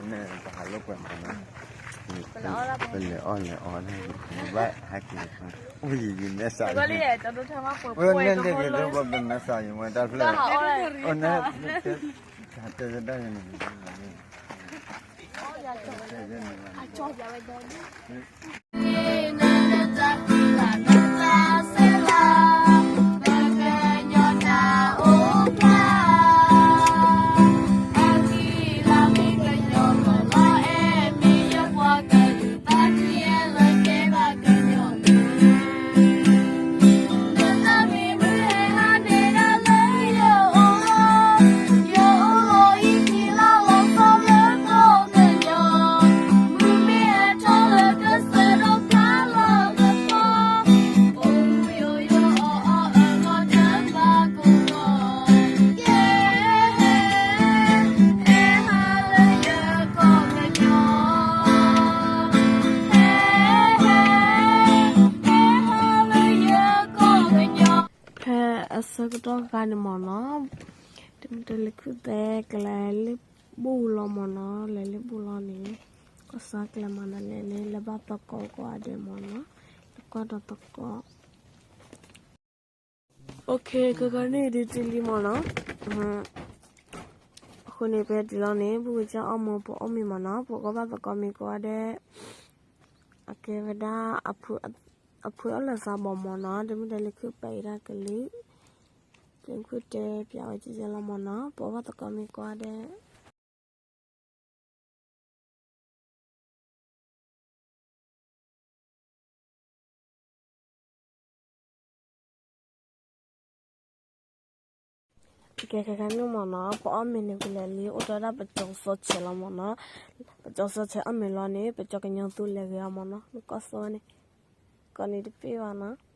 ပဟးလိာ်ကွဲမးနီၤ, ပလဲၤအီၣ်လဲၤအီန့ၣ်, ဘၣ်ဟဲက့ၤ, အိၣ်ယံၤယံၤမဲာ်ဆှး, မဲာ်ဆှးယံၤမ့ၢ်တၢ်ဖျၢၣ်, အိၣ်န့ၣ်, တဲဝဲဒၣ်န့ၣ် ဖဲအဆၢကတီၢ်ခါန့ၣ်မ့ၢ်နီၤ, တမ့ၢ်တလၢခုၣ်သဲကလဲၤလၢဘူၣ်လီၤမ့ၢ်နီၤ, လဲၤလၢဘူၣ်လီၤန့ၣ်, ကီၢ်စဲၣ်ကျဲမၤနၤလဲၣ်န့ၣ် လဲၤဘၣ်သကိးကိးဂၤဒဲးမ့ၢ်နီၤ, တကွၢ်ဒီးသကိး OK ခဲခါန့ၣ်ဒ်တလံမ့ၢ်နီၤ, အဃိန့ၣ် ပဟဲတုၤလီၤန့ၣ် ဘူၣ်ကစၢ်အီၣ်မူပအီၣ်မ့ၤမ့ၢ်နီၤ, ပကဘၣ်သကိးမ့ၤကိးဂၤဒဲး, အကဲဝဲဒၣ် အဖုအီၣ်လၢသးဘီမ့ၢ်နီၤ, တမ့ၢ်တလၢခုၣ်ပဲာ်အံၤတၢ်ကလုၢ်, ကဲခုၣ်တဲပၠးဝဲကဲကဲလီၤမ့ၢ်နီၤ, ပဘၣ်သကိးမ့ၤကိးဂၤဒဲး ကဲခဲခါန့ၣ်မ့ၢ်နီၤ, ပအီၣ်မ့ၤန့ၣ် ကလဲၤလံ အိၣ်တ့ၢ်ဒၣ်ပကၠီၤစီဆဲးလီၤမ့ၢ်နီၤ, ပကၠီၤစီဆဲးအီၣ်မ့ၤလီၤန့ၣ် ပကၠီၤကညီသူလဲၤဂ့ၤအီၤမ့ၢ်နီၤ, နကီၢ်စီန့ၣ်, ကိးန့ၣ်တပ့ၢ်ဘၣ်နီၤ.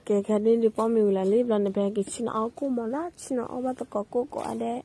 ကဲခဲဒ်ဒ်ပအီၣ်မ့ၤဝံၤလၢာ်လံ ဘျီန့ၣ် ပဟဲက့ၤဆ့ၣ်နီၤအီၣ်ကိၣ်မ့ၢ်နီၤ, ဆ့ၣ်နီၤအီၣ်ဘၣ်သကိးကိၣ်ကိးဂၤဒဲး.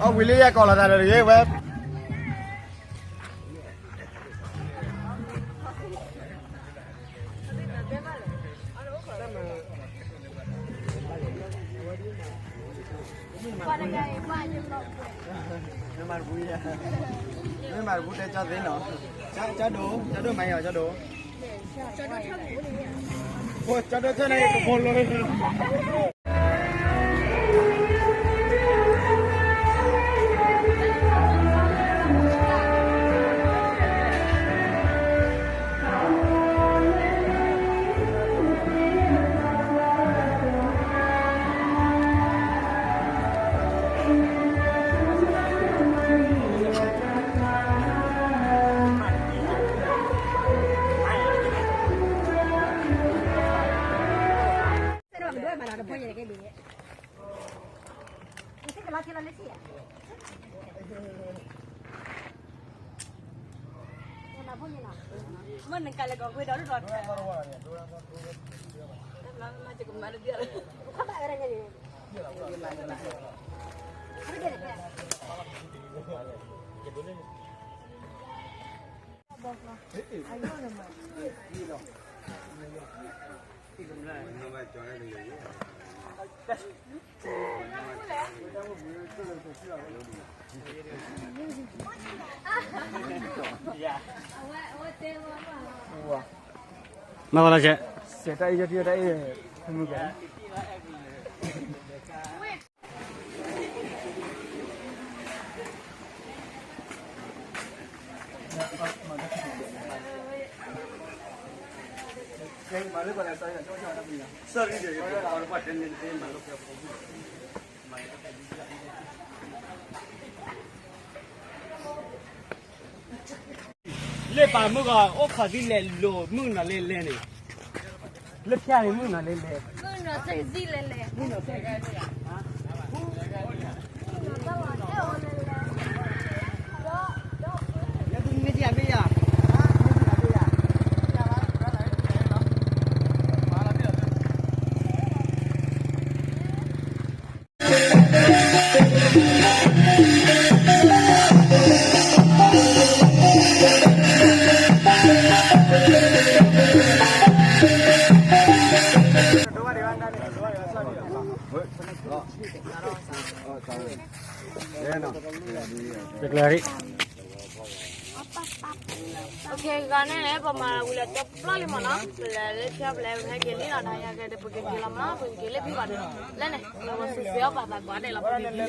အဝံၤလံယဲၢ်ကီးလီၤသးဒီးတဂ့ၤဝဲ မ့ၢ်မၤတဘူ မ့ၢ်မၤတဘူတဲကၠီသ့နီၤ, ကၠီဒိၣ် ကၠီဒိၣ်မၤအီၤ ကၠီဒိၣ်, ကၠီဒိၣ်ထဲန့ၣ်ကဖိလီၤ မၤဝဲလီၤကဲ, စဲးတၢ်အံၤ ယတၢ်အံၤ မုၢ်ကဲ လၢပာ်မုၢ်ဂီၤ အိၣ်ခိးသံလဲၤလိာ်မုၢ်နီၤလဲၤလဲၤန့ၣ်, လၢဖျါန့ၣ်မုၢ်နီၤလဲၤလဲၤ, မုၢ်နီၤသံလဲၤလဲၤ, မုၢ်နီၤသံလဲၤလဲၤ, မ့ၢ်ယၤမ့ၢ်ယၤ တကျၢၤရံၣ် ဂၤန့ၣ်န့ၣ် ပမၤဝံၤလၢတပျီလံမ့ၢ်နီၤ, ပလဲၤလၢဖျါ ပလဲၤဟဲက့ၤလံနီၤ, တဟါညါကဲဒီး ပကက့ၤလီၤမ့ၢ်နီၤ, ပကက့ၤလၢဖံဘၣ်န့ၣ်, လၢန့ၣ် ပကစံးဆၢအီၤ ပှၤသးကွၢ်ဒဲးလီၤ, ပကက့ၤလီၤ,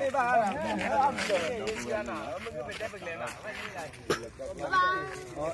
ဘၣ်ဘၣ်